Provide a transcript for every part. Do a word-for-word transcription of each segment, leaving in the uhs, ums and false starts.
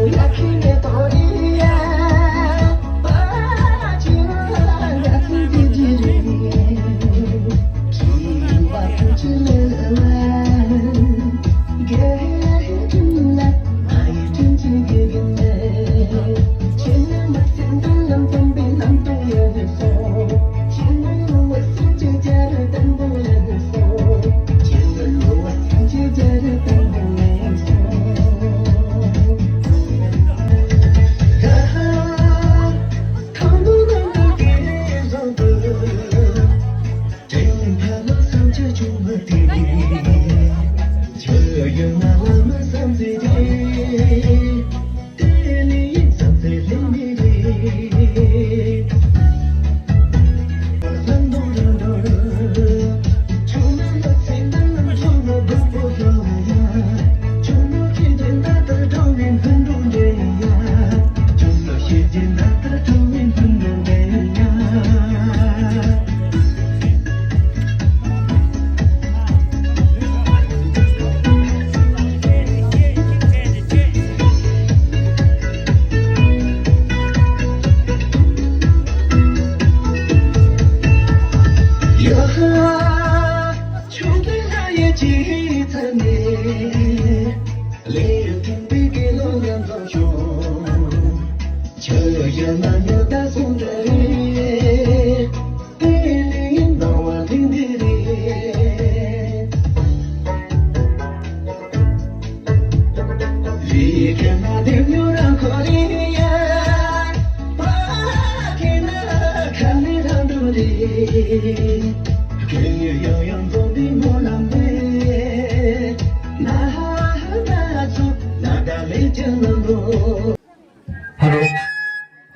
Hello.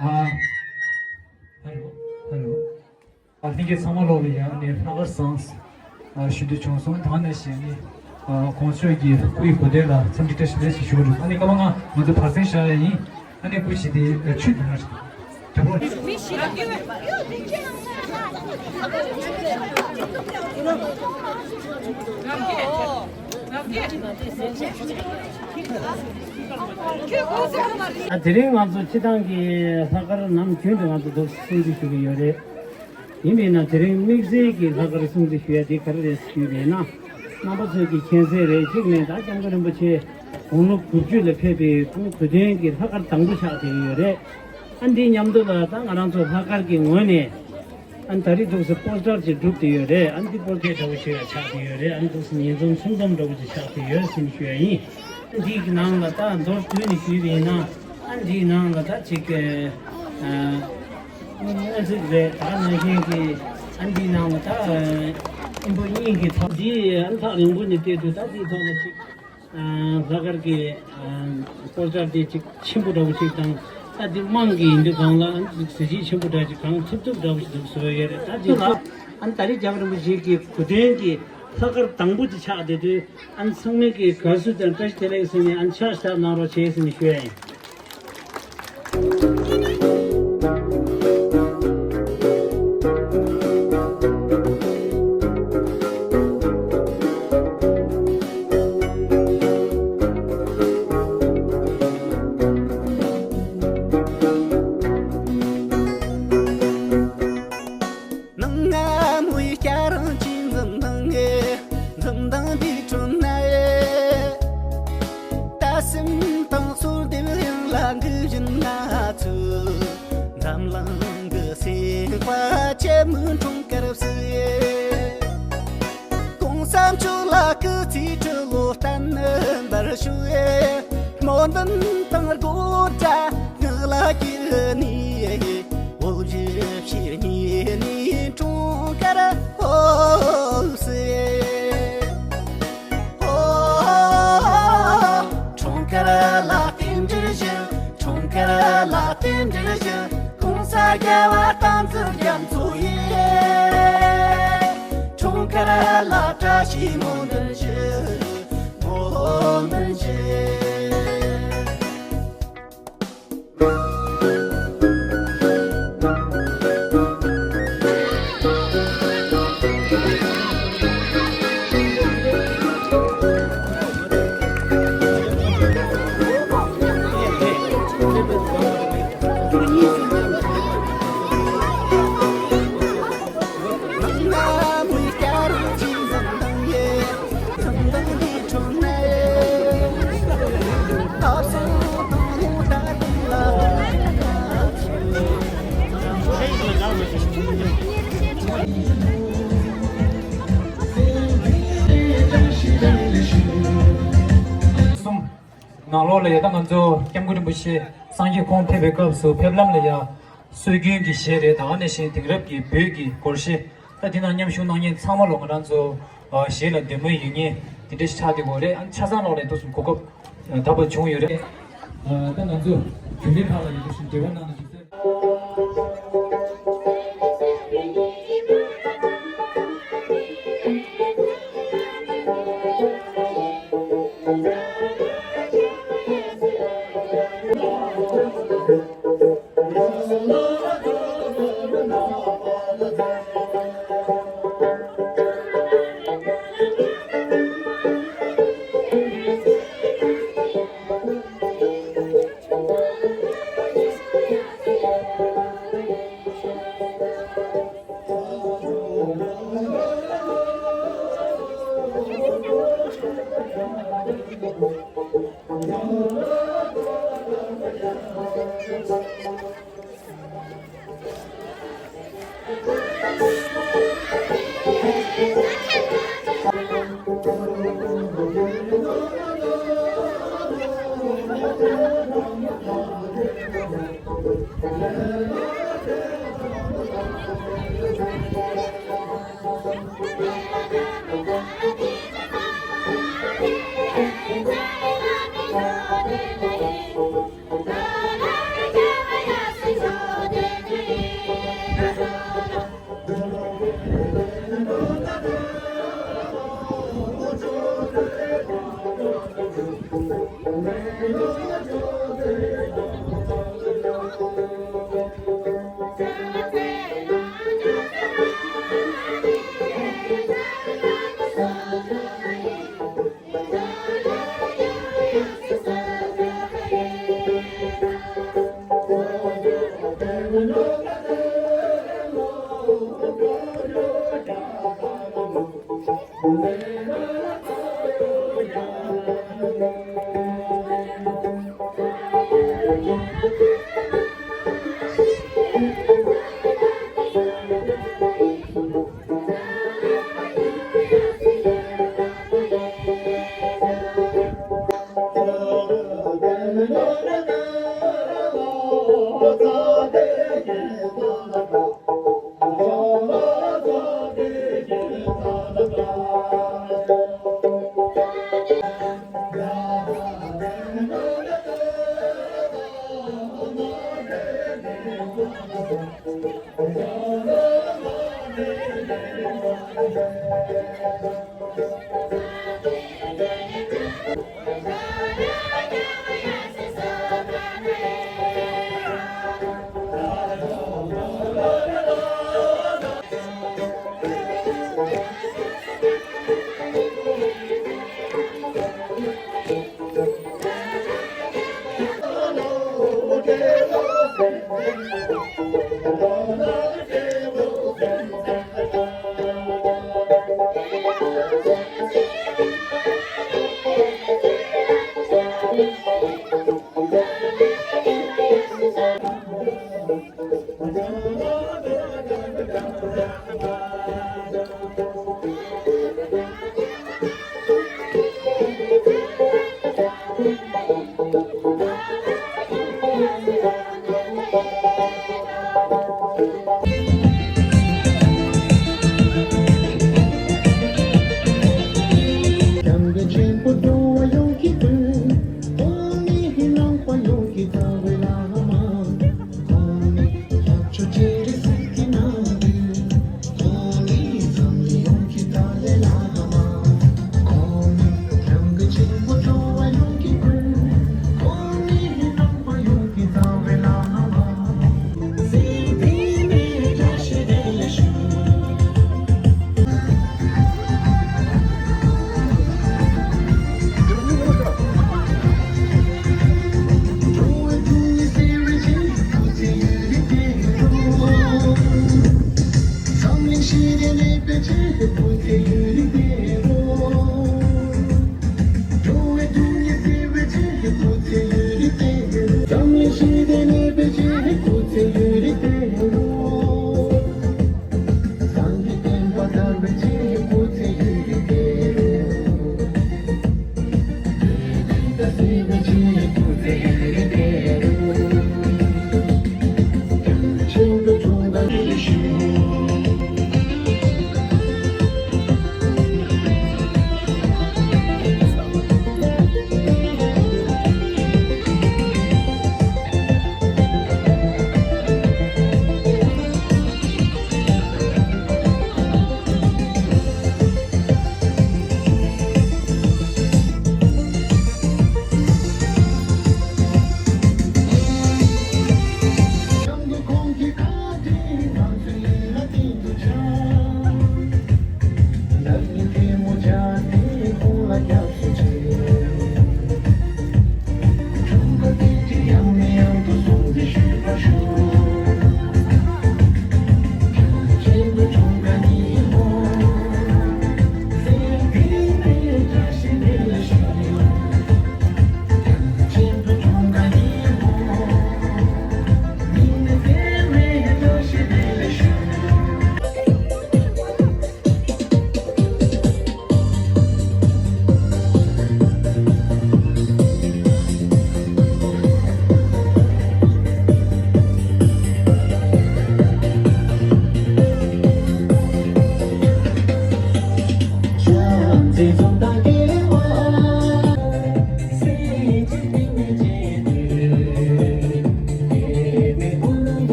ཨ། Hello. Hello. ཨ། ལྷན་རྒྱས་ཚང་མ་ལོག་ལ་ཡང་ནས་ལྷག་དཀར་བཟང་། ཨ། ཞུ་འདོད་བྱུང་སོང་། ད་ནས་བཤད་ནི། ཨ། གོང་ཞུས་ཀྱི་སྐུའི་གོ་སྟོན་ལ་འཚམས་འདྲི་བཀྲ་ཤིས་བདེ་ལེགས་ཞུ་རྒྱུ་རེད། ཨ་ནི་སྐར་མ་ལྔ་ང་ཚོ་བར་གསེང་བཞག་ཡ་ཡིན། ཨ་ནི་སྐུ་མཁྱེན་ཏེ་ཆུ་འདི་ནང་ཞིག་དུ་བོ། ཨ། དེ་རིང་ང་ཚོ་སྤྱི་བཏང་གི་ལྷག་དཀར་ནམ་རྒྱུན་དུ་ང་ཚོ་འདུག་སེ་གསུང་འདི་ཞུ་གི་ཡོད་རེད། ཡིན་པས་ན་དེ་རིང་དམིགས་བསལ་གྱི་ལྷག་དཀར་སྲུང་བརྩི་ཞུ་ཡ་དེ་ག་རེ་རེད་ཞུས་པས་ན། རྣམ་པ་ཚོས་ཀྱི་མཁྱེན་གསལ་རེད། གཅིག་ནས་ད་སྐྱབས་མགོན་རིན་པོ་ཆེ་དགུང་ལོ་དགུ་བཅུ་ལ་ཕེབས་པའི་སྐུ་གོ་སྟོན་གྱི་ལྷག་དཀར་དང་པོ་ཆགས་བསྡད་ཡོད་རེད། ཨ། འདི་མཉམ་དུ་ལ་ད་ང་རང་ཚོ་ལྷག་དཀར་གྱི་ངོས་ནས་ཨ་ནི་ད་རེས་འདུག་སེ་པོ་སི་ཊར་ཅིག་བསྒྲུབས་བསྡད་ཡོད་རེད། ཨ་ནི་འདི་པོར་ཊེཊ་འདྲ་བོ་ཞིག་ཡང་ཆགས་བསྡད་ཡོད་རེད། ཨ་ནི་འདུག་སེ་ཉིས་འཛོམས་གསུམ་འཛོམས་འདྲ་བོ་ཅིག་ཆགས་བསྡད་ཡོད་ཟེར་ནས་ཞུ་ཡ་ཡིན། འདིའི་ནང་ལ་ད་མདོར་བསྡུས་ནས་ཞུས་པ་ཡིན་ན། ཨ། འདིའི་ནང་ལ་ད་ཅིག་ཨ། སྔོན་ཚིག་རེད། ད་ནང་བཞིན་གྱི་ཨ་འདིའི་ནང་ལ་ད་ཨིན་བོ་གཉིས་ཀྱི་ཐོག་འདི་ཨ་ཐག་རིང་པོ་ནས་བལྟས་དུས་ད་འདིའི་ཐོག་ལ་ཅིག་ཨ། ལྷག་དཀར་གྱི་ཨ་པོ་སི་ཊར་དེ་ཅིག་ཆེན་པོ་འདྲ་བོ་ཅིག་དང་། ད་འདི་དམངས་ཀྱི་ཡིན་དུས་གང་ལ་ཨ་ཅིག་གཟི་བརྗིད་ཆེན་པོ་འདྲ་ཅིག་གང་ཐུབ་ཐུབ་འདྲ་བོ་ཅིག་འདུག་བཟོ་ཡས་རེད། ད་འདི་ལ་ཨ་ད་རེས་རྒྱལ་བ་རིན་པོ་ཆེ་གི་གོ་སྟོན་གྱི་ལྷག་དཀར་དང་པོ་དེ་ཆགས་བསྡད་དུས། ཨ་ནི་ཚང་མས་ཀྱི་དགའ་བསུ་དང་བཀྲ་ཤིས་བདེ་ལེགས་ཟེར་ནས་ཨ་ནི་ཕྱག་བཞག་གནང་རོགས་བྱེད་ཟེར་ནས་ཞུ་ཡ་ཡིན། ནང་ང་མོའི་སྐྱ་རང་ཅི་འཛུམ་ནང་ངེ་འཛུམ་མདངས་འདི་ཁྲོད་ན་ཡེ། ད་སེམས་དང་གསོལ་འདེབས་གཡང་ལ་འདི་བཞིན་ན་ཚུལ། འཛམ་གླིང་གི་སེམས་དཔའ་ཆེན་མོའི་འཁྲུངས་སྐར་བསུ་ཡེ། གོང་ས་མཆོག་ལ་སྐུ་ཚེའི་ཁྲི་ལོ་བརྟན་པར་ཞུ་ཡེ། སྨོན་འདུན་དང་དགོངས་འདྲ་ངག་ལ་གྱེར་ནས། འོ་བཞི་བྱེད་གཉིས་ནས་འཁྲུངས་སྐར་ཧོ་སེ། ཧོ། འཁྲུངས་སྐར་ལ་རྟེན་འབྲེལ་ཞུ། འཁྲུངས་སྐར་ལ་རྟེན་འབྲེལ་ཞུ། གོང་ས་རྒྱལ་བ་བསྟན་འཛིན་རྒྱ་མཚོ་ཡི། འཁྲུངས་སྐར་ལ་བཀྲ་ཤིས་སྨོན་འདུན་ཞུ། སྨོན་འདུན་ཞུ། ནང་ལོགས་ལ་ཡ་ད་ང་ཚོ་སྐྱབས་མགོན་རིན་པོ་ཆེ་སངས་རྒྱས་ཁོང་ཕེབས་པའི་སྐབས་སུ་ཕེབས་ལམ་ལ་ཡ་སྲོལ་རྒྱུན་གྱི་གཞས་རེད། ད་ག་ནང་བཞིན་དེང་རབས་ཀྱི་བོད་ཀྱི་སྒོར་གཞས། ད་དེ་ནང་མཉམ་ཞུགས་གནང་མཁན་ཚང་མ་ལོ་ང་རང་ཚོ་གཞས་ལ་འདོད་མོས་ཡོད་མཁན་དེ་འདྲ་ཞིག་ཆགས་བསྡད་ཡོད་རེད། ཨ་ཆ་ཚང་ལོགས་ལ་ཡ་འདུག་སེ་གོ་སྐབས་ད་བར་བྱུང་ཡོད་རེད། ད་ང་ཚོ་དེ་འདྲའི་ཁག་ལ་ཡིན་འདུག་སེ་འབྲེལ་བ་གནང་ན་ཞིག་ཟེར།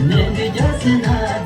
ནས་འདི་རྒྱ་སེ་ན།